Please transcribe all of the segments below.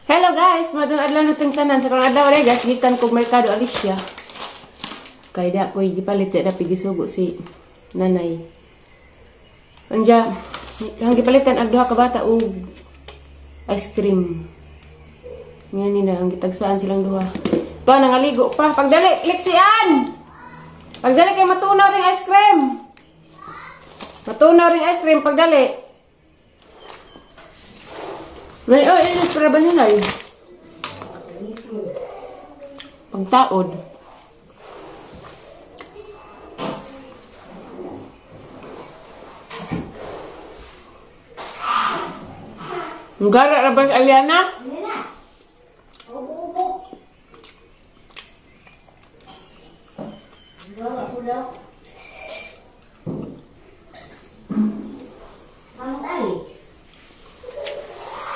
Hello guys, madung adlaw nating tanan sa karong adlaw guys, gikan kog merkado Alicia. Kay da koy gipalit sa dapi gisugo si nanay. Anja, ang gipalitan ag duha ka bata og ice cream. Nga ni na ang gitagsaan silang duha. To nangaligo pa. Pagdali, liksian. Pagdali kay matunaw ring ice cream. Matunaw ring ice cream pagdali. Nay, oh, ilis para ba niya, Nay? Pagtaod. Gara ra ba si Aliana?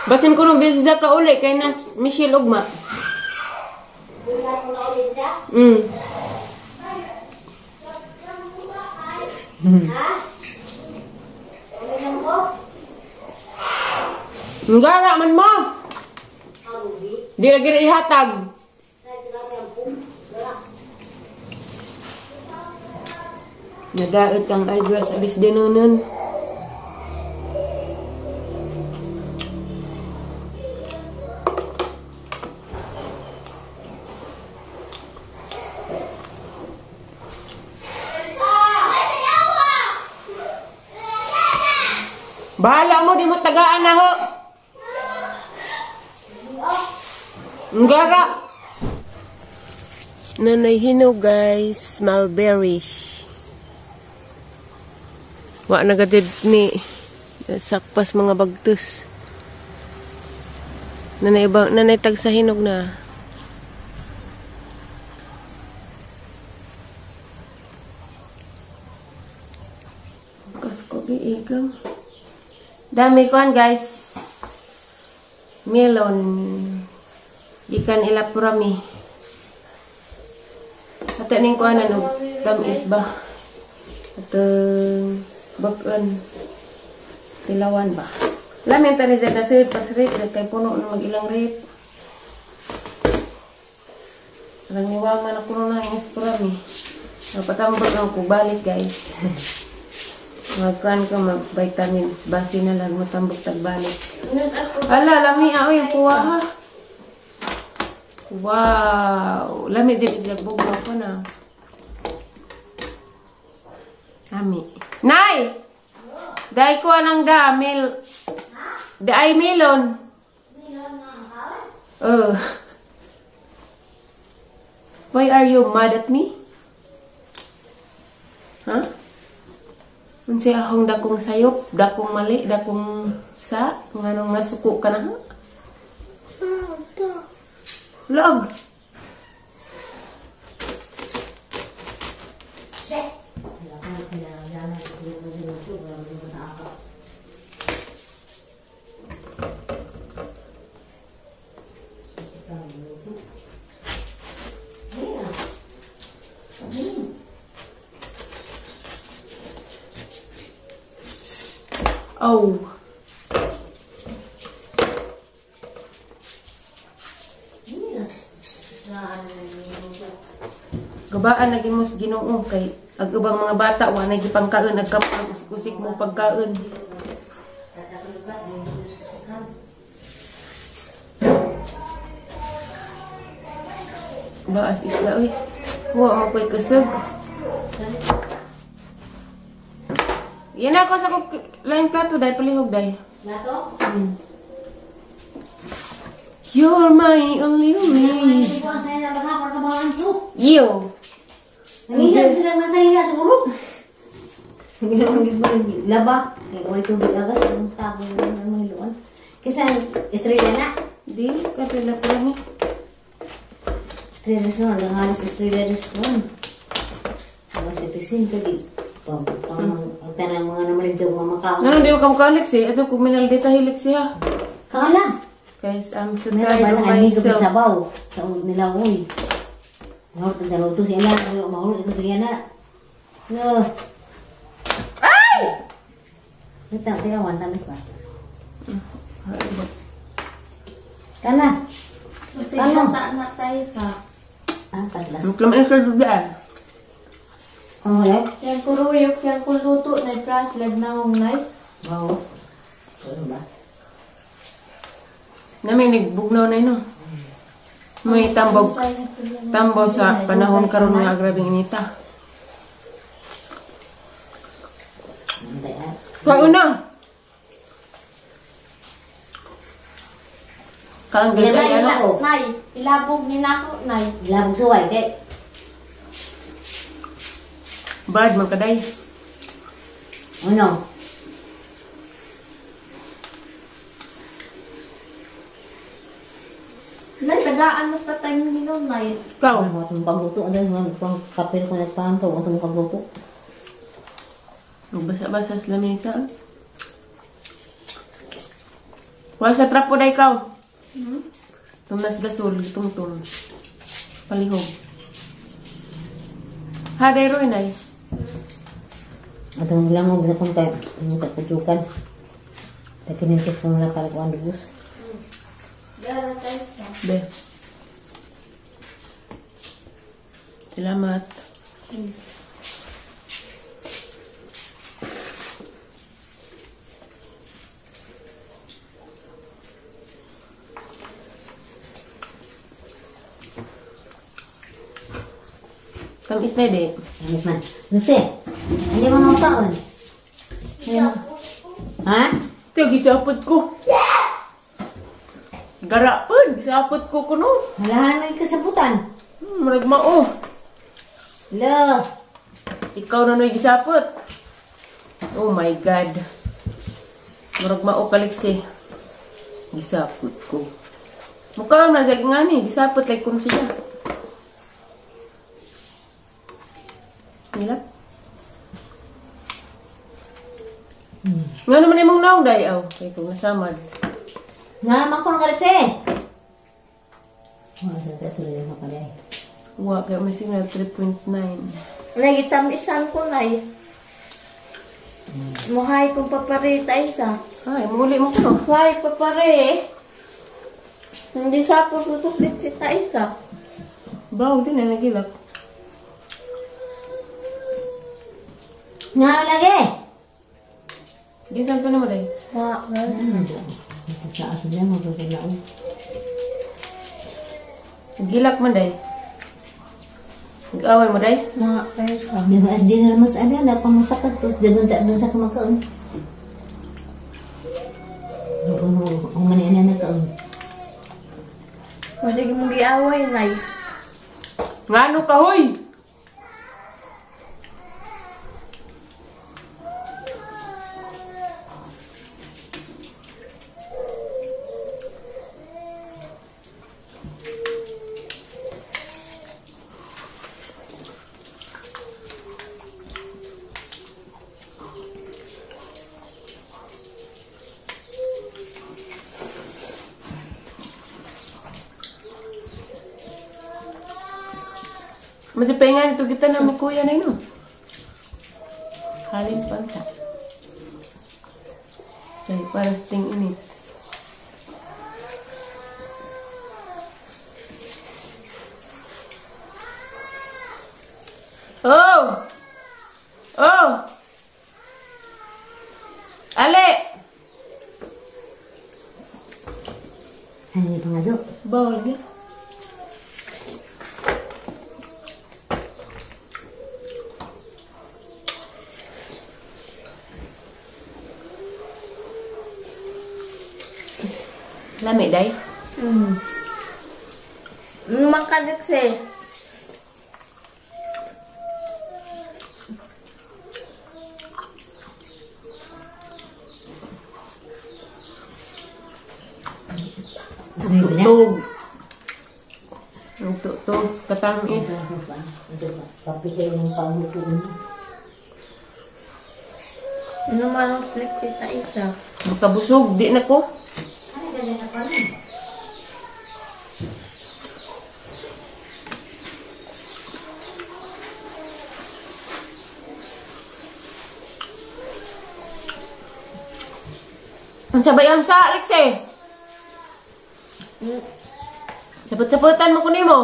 Basin ko nung bisita ka uli kay nas Michelle Ugma. Nggara man mo. Di lagi na ihatag. Nadaot kang eyeglass alis din nun. Bahala mo, di mo tagaan na ho. Nggara. Nanay hinog guys, mulberry. Wa nagadid ni sakpas mga bagtus. Nanay ba, nanay tag sa hinog na. Kasko biigang. Dami kuan guys. Melon. Gikan ilapurami. Ate ning kuanan og tamis ba? Atong bakon tilawan ba? Lamin ta ni Zeta sa pasrip kay puno na mag-ilang rip. Parang niwang man ako na ang ispurami. Napatambot lang ko balik guys. Magkuan ka mag vitamins basi na lang matambok tagbalik. Ala lami aw yung kuha ha. Wow, lami din sila bugnaw ko na. Ami. Nay! Dai ko anang da mil. Dai melon. Oh. Why are you mad at me? Huh? Unsay akong dakong sayop, dakong mali, dakong sa, nganong nasuko ka na ha? Log. Oh. Gabaan na gimos Ginoo kay ag ubang mga bata wa na gipangkaon nagkapag usik-usik mo pagkaon. Baas isda oy. Wa mo koy kusog. Yan ako sa lain plato dai palihog dai. Plato? You're my only wish. Yo. Nangihiram sila nga sa iya siguro. Nangihiram laba. Kaya tubig agas. Anong tabo ng mga iluan. Kasi estrella na. Di, kasi na po ni. Estrella restaurant. Ang halos estrella restaurant. Mga citizen ka di. Ang tanang mga naman dyan mga makaon. Ano, di mo kamukha Lexi? Ito, kung minaldita hi Lexi ha. Kaala. Guys, I'm so tired of myself. Sabaw. Sa nilawoy. Mahulog ang dalaw ito siya na. Mahulog ito siya na. Ay! Ito, tirawan. Tamis ba? Kana. Ano? Na tayo sa. Ah, kaslas. Magklamaan sa dudaan. Ano ulit? Siyang kuruyok, siyang kuluto, na bracelet na hong night. Wow. Ano ba? Namin nagbugnaw na yun. May tambog. Tambo sa panahon karon nga grabing inita. Pauna. Kaang Hindi ganda ba yan. ako? Nay, ilabog ni nako, nay. Ilabog suway kay. Bad man kaday. Ano? Nay, tagaan mas patay mo nino, nay. Ikaw. Ano itong pagluto? Ano itong kapil ko nagpahanto? Ano itong pagluto? Magbasa-basa sa lamesa. Wala sa trapo na ikaw. Hmm? Tumnas gasol, tungtong. Palihog. Ha, day Roy, nay. Atong langog sa kong kay ang kapujukan. Takinintis ko muna para kuan dubos. Dara tayo sa. Be. Salamat. Tamis na di. Anis man. Nagsi. Hindi mo nga kaon. Ha? Tiyo, gisapot ko. Gara pa, gisapot ko kuno. Wala na kasabutan. Murag mao. La. Ikaw na no'y gisapot. Oh my God. Murag mao kaliksi. Gisapot ko. Mukha na sa nga ni, gisapot like kuno siya. Nilap. Nga naman imong naong day aw, kay kung nasamad. Nga man ko kaliksi. Wala sa test na yung kaday. Wa kay may signal 3.9. Nagitamisan ko, nay. Muhay kong papare tayo sa. Ay, muli mo kuno. Muhay papare. Hindi sa pusutok si tayo sa. Baw din na nagilak. Nga lagi. Di saan pa naman day? Wa, Ito sa aso niya magugulaon. Gilak man day. Nag-away mo day? Ma, tayo sa. Di na naman sa ano, napamusakad to. Doon sa kumakaon. Humani na nakaon. Masige mong giaway, nay. Ngano ka hoy? Majapengan ito kita na may kuya na yun. Halin pa ta. Kaya para sa ting init. Oh! Oh! Ale! Ano yung pangaso? Bawal niya. Lami, day? Numang kaliksi. Tugtog. Tugtog, katamis. Papigay ng pangluto mo. Numarong slik si Taisa. Makabusog, di na ko. Ang sabay ang sa, Alex eh. Sapot-sapotan mo ko nimo.